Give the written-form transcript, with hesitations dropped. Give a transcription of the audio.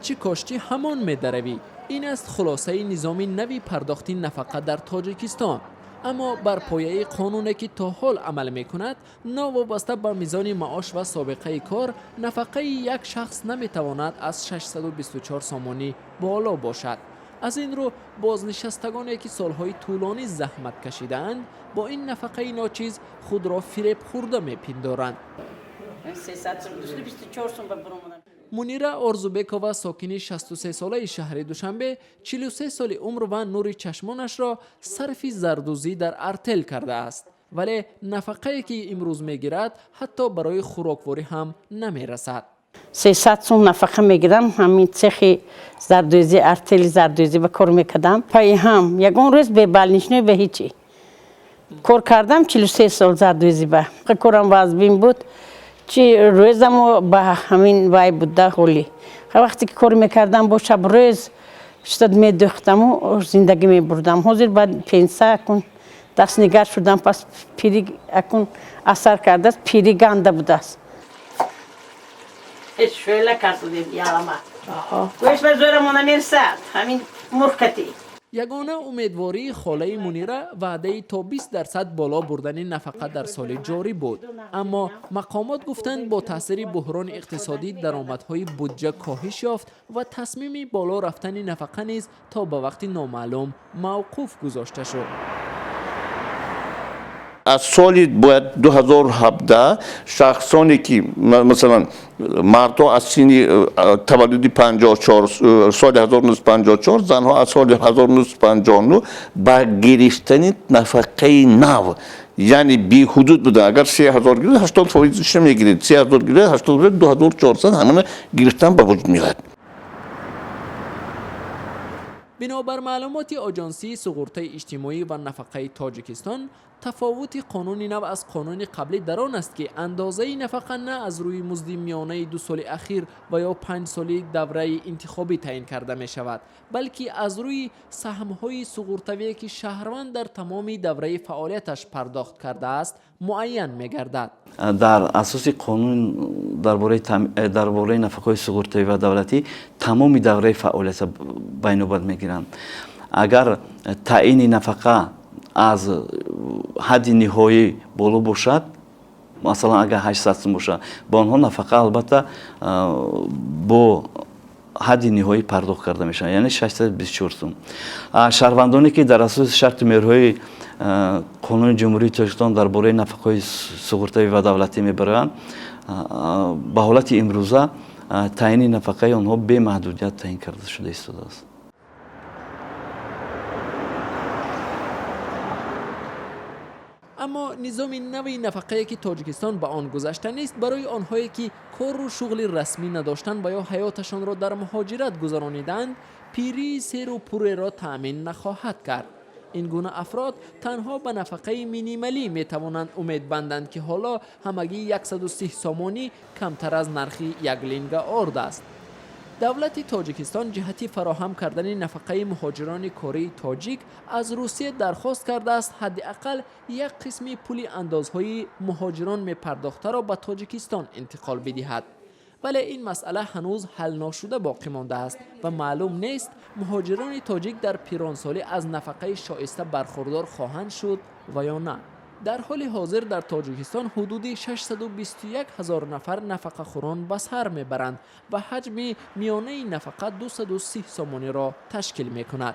Ҳарчи коштӣ ҳамон медаравӣ. Ин аст хулосаи низоми нави пардохти нафақа дар Тоҷикистон. Аммо бар пояи қонуне ки то ҳол амал мекунад, новобаста ба мизони маош ва собиқаи кор, нафақаи як шахс наметавонад аз 624 сомонӣ боло бошад. Аз ин рӯ бознишастагоне ки солҳои тӯлонӣ заҳмат кашидаанд, бо ин нафақаи ночиз худро фиребхӯрда мепиндоранд. Мунира Орзубекова, сокини 63-солаи шаҳри Душанбе, 43 соли умр ва нури чашмонашро сарфи зардӯзӣ дар артел кардааст. Вале нафақае ки имрӯз мегирад, ҳатто барои хӯрокворӣ ҳам намерасад. 300 сум нафақа мегирам, ҳамин цехи зардӯзӣ, артели зардӯзӣ ба кор мекардам. Пайи ҳам ягон рӯз бе больничный, бе ҳичи. Кор кардам 43 сол зардӯзӣ ба. Корам вазбин буд. Чи рӯзамо ба ҳамин вай буда ҳоли. Вақте ки кор мекардам, бо шаб рӯз штад медӯхтаму зиндагӣ мебурдам. Ҳозир ба пенсия акун дастнигар шудам, пас пири акун асар кардааст, пири ганда будааст. Шӯла кардем ялама. Гӯш ба зӯрамон намерасад, ҳамин мурхкати. Ягона умедвории холаи Мунира ваъдаи то 20% боло бурдани нафақа дар соли ҷорӣ буд. Аммо мақомот гуфтанд, бо таъсири буҳрони иқтисодӣ даромадҳои буҷа коҳиш ёфт ва тасмими боло рафтани нафақа низ то ба вақти номаълум мавқуф гузошта шуд. Аз соли бояд 2017 шахсоне ки, масалан, мардҳо аз синни таваллуди 54, соли 1954, занҳо аз соли 1959 ба гирифтани нафақаи нав, яъне беҳудуд буда. Агар 3000 гиред, 80%-ша мегиред, 3000 гиред, 80, 2400, ҳамана гирифтан ба вуҷуд меояд. Бинобар маълумоти Оҷонсии суғуртаи иҷтимоӣ ва нафақаи Тоҷикистон, тафовути қонуни нав аз қонуни қаблӣ дар он аст, ки андозаи нафақа на аз рӯи музди миёнаи 2 соли ахир ва ё 5 соли давраи интихобӣ таъин карда мешавад, балки аз рӯи саҳмҳои суғуртавие ки шаҳрванд дар тамоми давраи фаъолияташ пардохт кардааст, муайян мегардад. Дар асоси қонун дар бораи нафақаҳои суғуртавӣ ва давлатӣ тамоми давраи фаъолиятро байнобат мегиранд. Агар таъини нафақа аз ҳадди ниҳоӣ боло бошад, масалан, агар 800 сум бошад, ба онҳо нафақа албатта бо ҳадди ниҳоӣ пардохт карда мешавад, яъне 624 сум. Шаҳрвандоне ки дар асоси шарти меъёрҳои қонуни Ҷумҳурии Тоҷикистон дар бораи нафақаҳои суғуртавӣ ва давлатӣ мебароянд, ба ҳолати имрӯза таъини нафақаи онҳо бемаҳдудият таъин карда шуда истодааст. Аммо низоми нави нафақае ки Тоҷикистон ба он гузашта нест, барои онҳое ки кору шуғли расмӣ надоштанд ва ё ҳаёташонро дар муҳоҷират гузаронидаанд, пирии серу пуреро таъмин нахоҳад кард. Ин гуна афрод танҳо ба нафақаи минималӣ метавонанд умед банданд, ки ҳоло ҳамагӣ 130 сомонӣ камтар аз нархи як линга орд аст. Давлати Тоҷикистон ҷиҳати фароҳам кардани нафақаи муҳоҷирони кории тоҷик аз Русия дархост кардааст ҳадди ақал як қисми пули андозҳои муҳоҷирон мепардохтаро ба Тоҷикистон интиқол бидиҳад. Вале ин масъала ҳанӯз ҳал ношуда боқӣ мондааст ва маълум нест, муҳоҷирони тоҷик дар пиронсолӣ аз нафақаи шоиста бархурдор хоҳанд шуд ва ё на. Дар ҳоли ҳозир дар Тоҷикистон ҳудуди 621 ҳазор нафар нафақахӯрон ба сар мебаранд ва ҳаҷми миёнаи нафақа 230 сомониро ташкил мекунад.